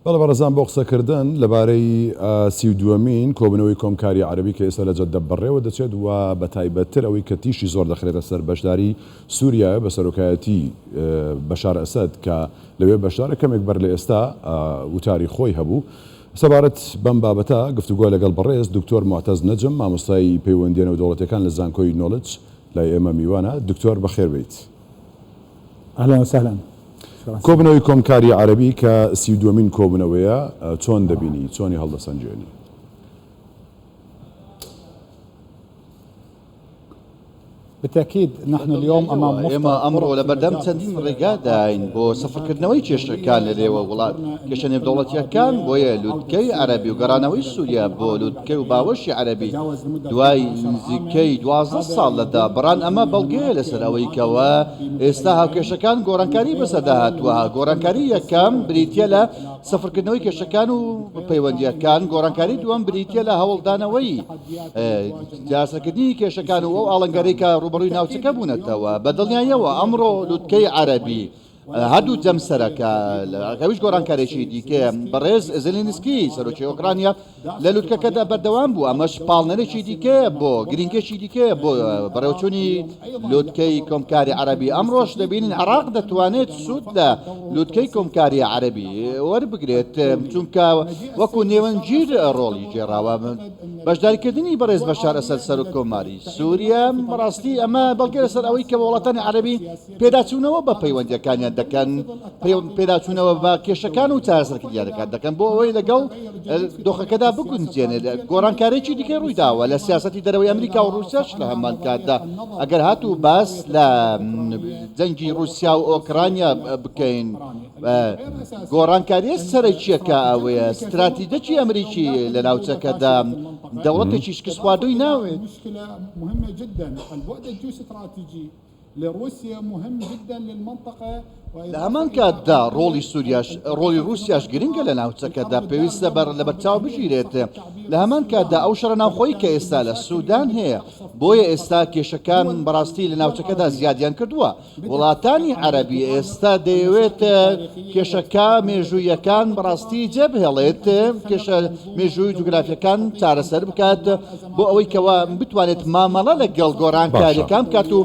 بەڵێ بەڕێزان بۆ قسەکردن لەبارەی 32مین کۆبوونەوەی کۆمکاری عەرەبی کە ئێستا لە جەددە بەڕێوە دەچێت و بە تایبەتتر ئەوەی کە تیشکی زۆر دەخرێتە سەر بەشداری سووریایە بە سەرۆکایەتی بەشار ئەسەد کە لەوێ بەشدارە کەمێک بەر لە ئێستا وتاری خۆی هەبوو سەبارەت بەم بابەتە گفتوگۆ لەگەڵ بەڕێز دکتۆر موعتەز نەجم مامۆستای پەیوەندیە نێودەوڵەتیەکان لە زانکۆی نۆڵج لای ئێمە میوانە دکتۆر بەخێر بێیت. اهلا وسهلا. کۆبوونەوەی کۆمکاری عەرەبی کە 32مین کۆبوونەوەیە چۆن دەبینی چۆنی هەڵدەسەنگێنی؟ بالتأكيد نحن اليوم أمام ئێمە ئەمڕۆ لەبەردەم چەندین ڕێگاداین بۆ سفرکردنەوەی کێشەکان لە نێوە وڵات کێشە نێودەوڵەتیەکان بۆیە لوتکەی عەرەبی و گەڕانەوەی سووریا بۆ لوتکەی و باوەشی عەرەبی دوای نزیکەی 12 ساڵ لە دابڕان ئەمە بەڵگەیە لەسەر ئەوەی کەوە ئێستا هاوکێشەکان گۆڕانکاری بەسەردا هاتووە گۆڕانکاری یەکەم بریتە لە سفرکردنەوەی کێشەکان و پەیوەندیەکان گۆڕانکاری دووەم بریتە لە هەوڵدانەوەی چارەسەرکردنی کێشەکان و ئەو ئاڵنگاریی کە ڕووبەڕووی ناوچەکە بوونەتەوە. بە دڵنیاییەوە ئەمڕۆ لوتکەی عەرەبی هەردوو جەمسەرەکە، ئەویش گۆڕانکاریی دیکەیە، بەڕێز زێلینسکی سەرۆکی ئۆکرانیا لە لوتکەکەدا بەردەوام بوو، ئەمەش پاڵنەرێکی دیکەیە بۆ گرنگێکی دیکەیە بۆ بەڕێوەچوونی لوتکەی کۆمکاری عەرەبی. ئەمڕۆش دەبینین عێراق دەتوانێت سوود لە لوتکەی کۆمکاری عەرەبی وەربگرێت، چونکە وەکو نێوەندگیر ڕۆڵی گێڕاوە. بەشداریکردنی بەڕێز بەشار ئەسەد سەرۆک کۆماری سووریا، بەڕاستی ئەمە بەڵگەیە لەسەر ئەوەی کە وڵاتانی عەرەبی پێداچوونەوە بە پەیوەندییەکانیان دەکەن، پێداچوونەوە بە کێشەکان و چارەسەرکردنیان دەکات دەکەن بۆ ئەوەی لەگەڵ دۆخەکەدا بگونجێنێت. گۆڕانکاریی دیکەی ڕوویداوە لە سیاسەتی دەرەوەی ئەمریکا و ڕووسیاش لە هەمان کاتدا ئەگەر هاتوو باس لە جەنگی ڕووسیا و ئۆکرانیا بکەین، گۆڕانکارییە سەرەکییەکە ئەوەیە ستراتیجەکی ئەمریکی لە ناوچەکەدا دەوڵەتێکی شکستخواردووی ناوێت. لە هەمان کاتدا ڕۆڵی سوریاش ڕۆڵی ڕووسیاش گرنگە لە ناوچەکەدا پێویستە بەر لەبەرچاو بگیرێت لە هەمان کاتدا ئەو شەڕە ناوخۆی کە ئێستا لە سودان هەیە بۆیە ئێستا کێشەکان بەڕاستی لە ناوچەکەدا زیادیان کردووە وڵاتانی عەرەبی ئێستا دەیەوێت کێشەکە مێژوویەکان بەڕاستی جێبهێڵێت، کێشە مێژووی جوگرافیەکان چارەسەر بکات بۆ ئەوەی کەوا بتوانێت مامەڵە لەگەڵ گۆڕانکاریەکان بکات و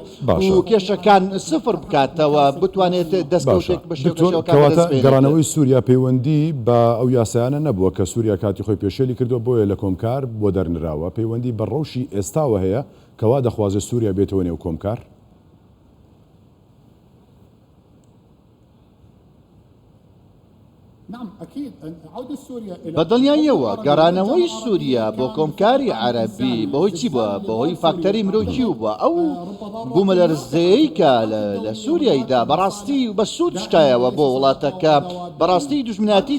کێشەکان سفر بکاتەوە بتوانێت دەستکەوتێک بە دکتۆر کەواتە گەڕانەوەی سووریا پەیوەندی بە ئەو یاسایانە نەبووە کە سووریا کاتی خۆی پێشێلی کردووە بۆیە لە کۆمکار بۆ دەرنراوە پەیوەندی بە ڕەوشی ئێستاوە هەیە کەوا دەخوازێت سووریا بێتەوە نێو کۆمکار؟ بە دڵنیاییەوە گەڕانەوەی سووریا بۆ کۆمکاری عەرەبی بەهۆی چی بووە؟ بەهۆی فاکتەری مرۆیی بووە. ئەو بوومەلەرزەیەی کە لە سووریای دا بەڕاستی بە سوود شکایەوە بۆ وڵاتەکە، بەڕاستی دوژمنایەتی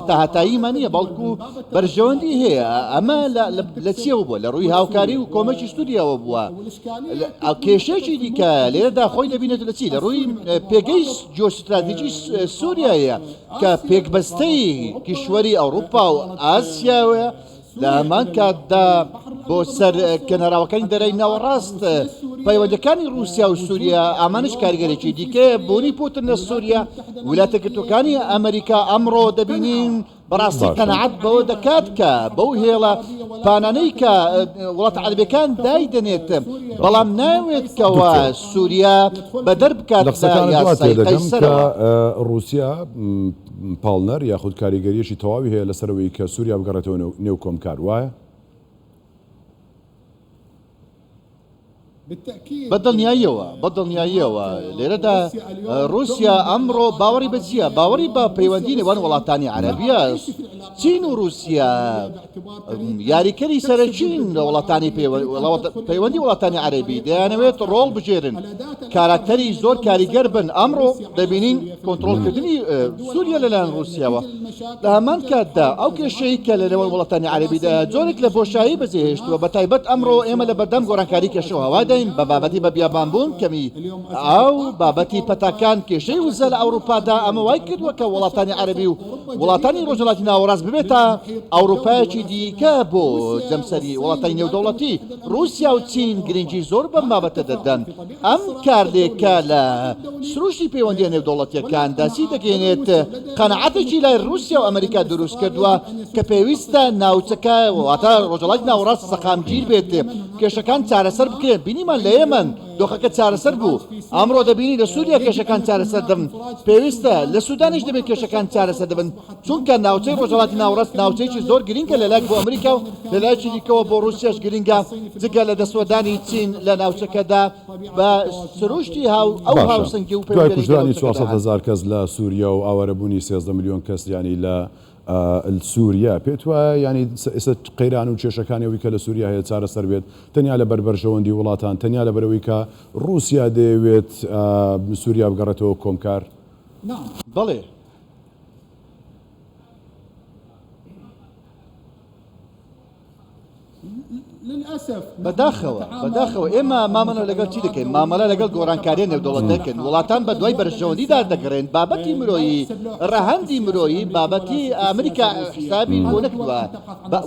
تاهەتاییمان نییە، بەڵکو بەرژەوەندی هەیە. ئەمە لە چییەوە بووە؟ لە ڕووی هاوکاری و کۆمەکی سووریاوە بووە. کێشەیەکی دیکە لێرەدا خۆی دەبینێت لە چی؟ لە ڕووی پێگەی جیۆستراتیجی سووریایە کە پێکبەستەی کیشوەری ئەوروپا و ئاسیاوەیە، لە هەمان کاتدا بۆ سەر کەناراوەکانی دەرای ناوەڕاست پەیوەندەکانی رووسیا و سووریا ئامانج کاریگەرێکی دیکەیە بوونی پوتن لە سووریا ویلایەتە یەکگرتووەکانی ئەمریکا ئەمڕۆ دەبینین بەڕاستی قەناعەت بەوە دەکات کە بەو هێڵە پانانەی کە وڵاتە عەرەبیەکان دایدەنێت، بەڵام ناوێت کەوا سوریا بەدەر بکات لە یاسای قەیسەرەوە. ڕووسیا پاڵنەر یاخود کاریگەرییەکی تەواوی هەیە لەسەر ئەوەی کە سوریا بگەڕێتەوە نێو کۆمکار، وایە؟ بە دڵنیاییەوە، بە دڵنیاییەوە لێرەدا ڕووسیا ئەمڕۆ باوەڕی بە چییە؟ باوەڕی بە پەیوەندی نێوان وڵاتانی عەرەبییە. چین و ڕووسیا یاریکەری سەرەکین لە وڵاتانی پەیوەندی وڵاتانی عەرەبی، دەیانەوێت ڕۆڵ بگێرن، کاراکتەری زۆر کاریگەر بن. ئەمڕۆ دەبینین کۆنترۆڵکردنی سووریا لەلایەن ڕووسیاوە. لە هەمان کاتدا ئەو کێشەی کە لە نێوان وڵاتانی عەرەبیدا جۆرێک لە بۆشایی بەجێهێشتووە، بە تایبەت ئەمڕۆ ئێمە لە بەردەم گۆڕانکاری کەشوهەواداین بە بابەتی بە بیابانبوون، کەمی ئاو، بابەتی پەتاکان، کێشەی وزە لە ئەوروپادا، ئەمە وای کردووە کە وڵاتانی عەرەبی و وڵاتانی ڕۆژهەڵاتی ناوەڕاست ببێتە ئەوروپایەکی دیکە بۆ جەمسەری وڵاتانی نێودەوڵەتی. ڕووسیا و چین گرنگی زۆر بەم بابەتە دەدەن. ئەم کارلێکە لە سروشتی پەیوەندییە نێودەوڵەتییەکاندا چی دەگەیەنێت؟ قەناعەتێکی لای ڕووسیا و ئەمریکا دروست کردووە کە پێویستە ناوچەکە واتە ڕۆژهەڵاتی ناوەڕاست سەقامگیر بێت، کێشەکان چارەسەر بکرێن. بینیمان لە یەمەن دۆخەکە چارەسەر بوو، ئەمڕۆ دەبینین لە سووریا کێشەکان چارەسەر دەبن، پێویستە لە سوودانیش دەبێت کێشەکان چارەسەر دەبن. چونکە ناوچەی ڕۆژهەڵاتی ناوەڕاست ناوچەیەکی زۆر گرنگە لەلایەک بۆ ئەمریکا و لەلایەکی دیکەوە بۆ ڕووسیاش گرنگە، جگە لە دەستوەردانی چین لە ناوچەکەدا بە سروشتی هاو ئەو باشە هاوسەنگی و دوای پەیوەندیانەی کە کوژرانی ناوچەکەدا 400 هەن. هەزار کەس لە سووریا و ئاوارەبوونی 13 ملیۆن کەس یانی لە سووریا پێت وایە یانی ئێستا قەیران و کێشەکانی ئەوەی کە لە سووریا هەیە چارەسەر بێت تەنیا لەبەر بەرژەوەندی وڵاتان تەنیا لەبەرئەوەی کە ڕووسیا دەیەوێت سووریا بگەڕێتەوە کۆمکار؟ بەڵێ. بەداخەوە، بەداخەوە ئێمە مامەڵە لەگەڵ چی دەکەین؟ مامەڵە لەگەڵ گۆڕانکارییە نێودەوڵەتییەکەن. وڵاتان بە دوای بەرژەوەندیدا دەگەڕێن. بابەتی مرۆیی، ڕەهەندی مرۆیی، بابەتی ئەمریکا حسابی بۆ نەکردووە.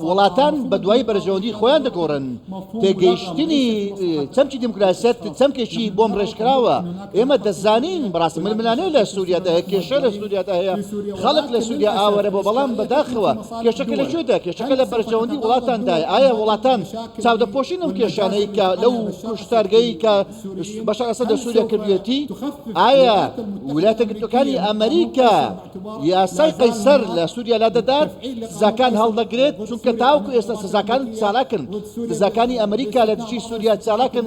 وڵاتان بە دوای بەرژەوەندی خۆیان دەگۆڕن. تێگەیشتنی چەمکی دیموکراسیەت چەمکێکی بۆم ڕێژکراوە. ئێمە دەزانین بەڕاستی ململانێ لە سووریادا هەیە، کێشە لە سووریادا هەیە، خەڵک لە سووریا ئاوارە بووە، بەڵام بەداخەوە کێشەکە لە کوێدا؟ کێشەکە لە بەرژەوەندی وڵاتاندایە. ئایا وڵاتان چاودەپۆشین لەم کێشانەی کە لەو کوشتارگەی کە بەشار ئەسەد لە سووریا کردوویەتی؟ ئایا ویلایەتە یەکگرتووەکانی ئەمریکا یاسای قەیسەر لە سووریا لادەدات، سزاکان هەڵدەگرێت؟ چونکە تاوەکو ئێستا سزاکان چالاکن. سزاکانی ئەمریکا لە دژی سووریا چالاکن،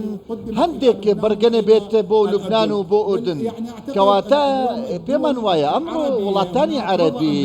هەندێک بڕگە نەبێت بۆ لوبنان و بۆ ئوردن. کەواتە پێمان وایە ئەمڕۆ وڵاتانی عەرەبی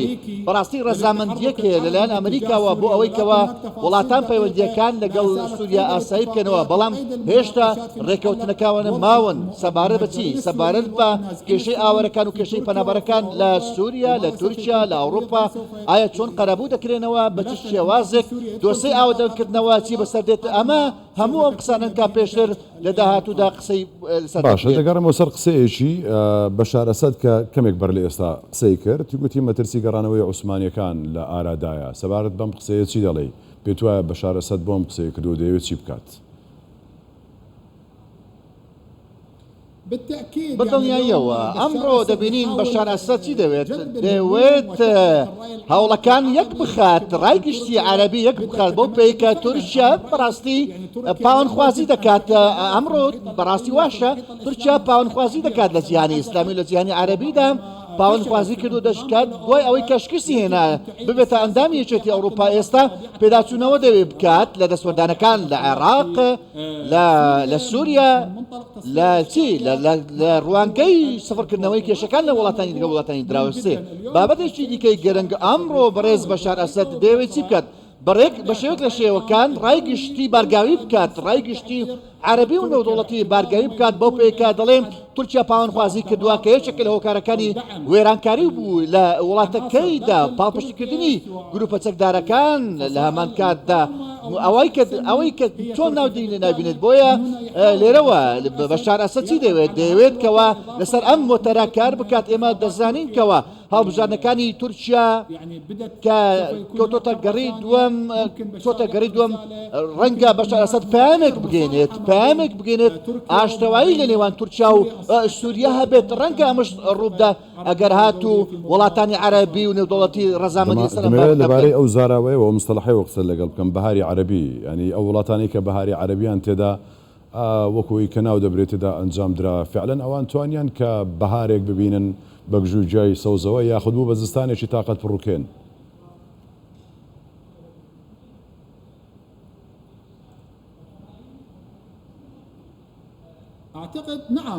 بەڕاستی ڕەزامەندییەک هەیە لەلایەن ئەمریکاوە بۆ ئەوەی کەوا وڵاتان پەیوەندییەکان لەگەڵ سووریا ئاسایی بکەنەوە، بەڵام هێشتا ڕێککەوتنەکان ماون سەبارەت بە چی؟ سەبارەت بە کێشەی ئاوارەکان و کێشەی پەنابەرەکان لە سووریا، لە تورکیا، لە ئەوروپا، ئایا چۆن قەرەبوو دەکرێنەوە، بە چ شێوازێک دۆسێی ئاوەدانکردنەوە چی بەسەر دێت، ئەمە هەموو ئەم قسانەن کە پێشتر لە داهاتوودا قسەی لەسەر باشە دەکرێت. دەگەڕێمەوە سەر قسەیەکی بەشار ئەسەد کە کەمێک بەر لە ئێستا قسەی کرد، گوتی مەترسی گەڕانەوەی عوسمانییەکان لە ئارادایە، سەبارەت بەم قسەیە چی دەڵێی؟ پێتوایە بەشار ئەسەد بۆ ئەم قسەیە کردووە و دەیەوێت چی بکات؟ بە دڵنیاییەوە ئەمڕۆ دەبینین بەشار ئەسەد چی دەوێت، دەیەوێت هەوڵەکان یەک بخات، ڕای گشتی عەرەبی یەک بخات بەو پێی کە تورکیا بەڕاستی پاوانخوازی دەکات. ئەمڕۆ بەڕاستی واشە تورکیا پاوانخوازی دەکات لە جیهانی ئیسلامی و لە جیهانی عەرەبیدا پاوانخوازی کردو دەشکات دوای ئەوەی کە شکستی هێنا ببێتە ئەندامی یەکێتی ئەوروپا، ئێستا پێداچوونەوە دەوێت بکات لە دەستوەردانەکان لە عێراق، لە سووریا، لە چی لە ڕوانگەی سفرکردنەوەی کێشەکان لە وڵاتانی دیکە وڵاتانی دراوسێ. بابەتێکی دیکەی گرنگ ئەمڕۆ بەڕێز بەشار ئەسەد دەیەوێت چی بکات؟ بەڕێک بە شێوەیەک لە شێوەکان ڕای گشتی بارگاوی بکات، ڕای گشتی عەرەبی و نێودەوڵەتی بارگاوی بکات بەو پێی کە دەڵێن تورکیا پاوانخوازی کردووە کە یەکێکە لە هۆکارەکانی وێرانکاری بوو لە وڵاتەکەیدا پاڵپشتیکردنی گروپە چەکدارەکان لە هەمان کاتدا ئەوەی کە ئەوەی کە چۆن ناودێری نابینێت بۆیە لێرەوە بەشار ئەسەد چی دەوێت دەیەوێت کەوا لەسەر ئەم مۆتەرە کار بکات ئێمە دەزانین کەوا هەڵبژاردنەکانی تورکیا کە کەوتۆتە گەڕی دووەم چۆتە گەڕی دووەم ڕەنگە بەشار ئەسەد پەیامێک بگەێنێت پەیامێک بگەێنێت ئاشتەوایی لە نێوان تورکیا و سووریا هەبێت ڕەنگە ئەمەش ڕووبدا ئەگەر هاتوو وڵاتانی عەرەبی و نێودەوڵەتی ڕەزامەندی لەسەر ئەم دەمەوێت بابەتە بکەن. لەبارەی ئەو زاراوەیەوە ئەو مستەڵەحەیەوە قسەت لەگەڵ بکەم، بەهاری عەرەبی، یانی ئەو وڵاتانەی کە بەهاری عەرەبیان تێدا وەکو ئەوی کە ناو دەبرێت تێدا ئەنجام درا، فیعلەن ئەوان توانیان کە بەهارێک ببینن بە گژوگیای سەوزەوە یاخود بوو بە زستانێکی تاقەت پڕوکێن؟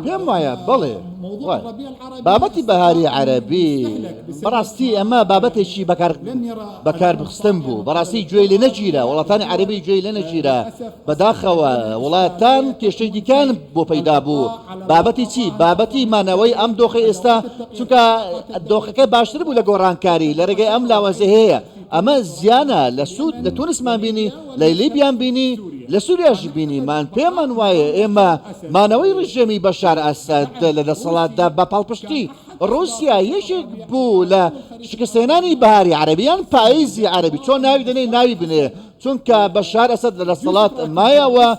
پێم وایە بەڵێ وایە. بابەتی بەهاری عەرەبی بەڕاستی ئەمە بابەتێکی بەکار بەکارخستن بوو بەڕاستی گوێی لێ نەگیرا وڵاتانی عەرەبی گوێی لێ نەگیرا بەداخەوە وڵاتان کێشەی دیکان بۆ پەیدا بوو بابەتی چی بابەتی مانەوەی ئەم دۆخی ئێستا چونکە دۆخەکە باشتر بوو لە گۆڕانکاری لە ڕێگەی ئەم لاوازی هەیە ئەمە زیانە لە سوود لە تونسمان بینی لە لیبیان بینی. لە سوریاش بینیمان، پێمان وایە ئێمە مانەوەی ڕژێمی بەشار ئەسەد لە دەسەڵاتدا بە پاڵپشتی ڕووسیا یەکێک بوو لە شکستهێنانی بەهاری عەرەبی یان پاییزی عەرەبی، چۆن ناوی دەنێی ناوی بنێ، چونکە بەشار ئەسەد لە دەسەڵات مایەوە،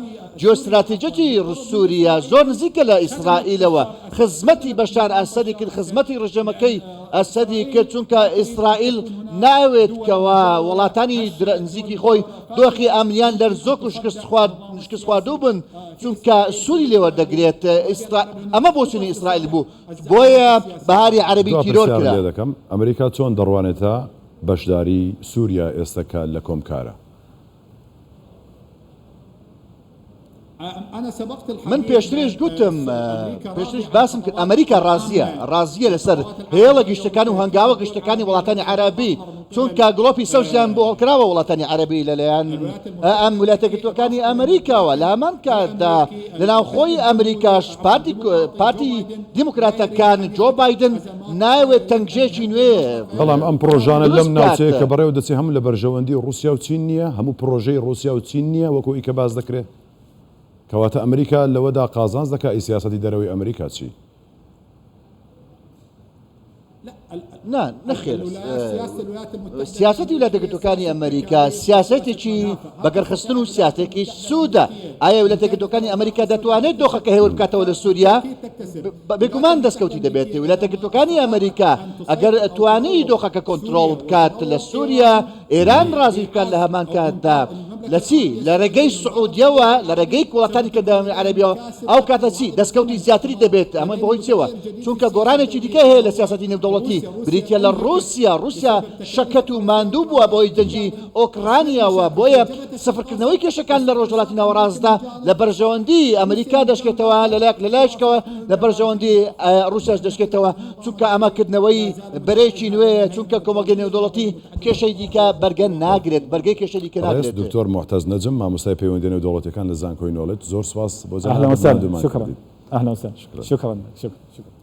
جیۆستراتیجەتی سوریا زۆر نزیکە لە ئیسرائیلەوە، خزمەتی بەشار ئەسەدی کرد، خزمەتی ڕژێمەکەی ئەسەدی کرد، چونکە ئیسرائیل ناوێت کەوا وڵاتانی نزیکی خۆی دۆخی ئەمنیان لەرزۆک و شکستخواردوو بن، چونکە سوودی لێوەردەگرێت، ئەمە بۆچوونی ئیسرائیل بوو، بۆیە بەهاری عەرەبی دوا تیرۆر پرسیارت کرا. لێ دەکەم، ئەمریکا چۆن دەڕوانێتە بەشداری سوریا ئێستا کە لە کۆمکارە؟ من پێشتریش گوتم، پێشتریش باسم کرد، ئەمریکا ڕازییە، ڕازییە لەسەر هێڵە گشتەکان و هەنگاوە گشتەکانی وڵاتانی عەرەبی، چونکە گڵۆپی سەوزیان بۆ هەڵکراوە وڵاتانی عەرەبی لەلایەن ئەم ویلایەتە یەکگرتووەکانی ئەمریکاوە. لە هەمان کاتدا لە ناوخۆی ئەمریکاش پارتی پارتی دیموکراتەکان جۆ بایدن نایەوێت تەنگژێکی نوێ بەڵام ئەم پڕۆژانە دروست لەم ناوچەیە بکات. کە بەڕێوە دەچێت هەموو لە بەرژەوەندی ڕووسیا و چین نییە؟ هەموو پڕۆژەی ڕووسیا و چین نییە وەکو ئەوی کە باس دەکرێت؟ کەواتە ئەمریکا لەوەدا قازانج دەکات ئەی سیاسەتی دەرەوەی ئەمریکا چی؟ نا، نەخێر. سیاسەتی ویلایەتە یەکگرتووەکانی ئەمریکا سیاسەتێکی بەگەڕخستن و سیاسەتێکی سوودە. ئایا ویلایەتە یەکگرتووەکانی ئەمریکا دەتوانێت دۆخەکە هێور بکاتەوە لە سووریا؟ بێگومان دەستکەوتی دەبێت. ویلایەتە یەکگرتووەکانی ئەمریکا ئەگەر توانی دۆخەکە کۆنترۆڵ بکات لە سووریا، ئێران ڕازی بکات لە هەمان کاتدا لە چی؟ لە ڕێگەی سعودیەوە، لە ڕێگەی وڵاتانی کەنداوی عەرەبیەوە، ئەو کاتە چی؟ دەستکەوتی زیاتری دەبێت. ئەمە بەهۆی چیەوە؟ چونکە گۆڕانێکی دیکە هەیە لە سیاسەتی نێودەوڵەتی، بریتیە لە ڕووسیا. ڕووسیا شەکەت و ماندوو بووە بەهۆی جەنگی ئۆکرانیاوە، بۆیە سفرکردنەوەی کێشەکان لە ڕۆژهەڵاتی ناوەڕاستدا لە بەرژەوەندی ئەمریکا دەشکێتەوە، لەلایەک لەلایەکەوە لە بەرژەوەندی ڕووسیاش دەشکێتەوە، چونکە ئەمە کردنەوەی بەرەیەکی نوێیە، چونکە کۆمەڵگەی نێودەوڵەتی کێشەی دیکە بەرگە ناگرێت، بەرگەی کێشەی دیکە بەڕێز ناگرێت. دکتۆر موعتەز نەجم، مامۆستای پەیوەندیە نێودەوڵەتیەکان لە زانکۆی نۆڵێج، زۆر سوپاس بۆ اهلا جەنابت وسهلا ماندوومان شکرا کردیت. اهلا وسهلا شکرا. شکرا شکرا.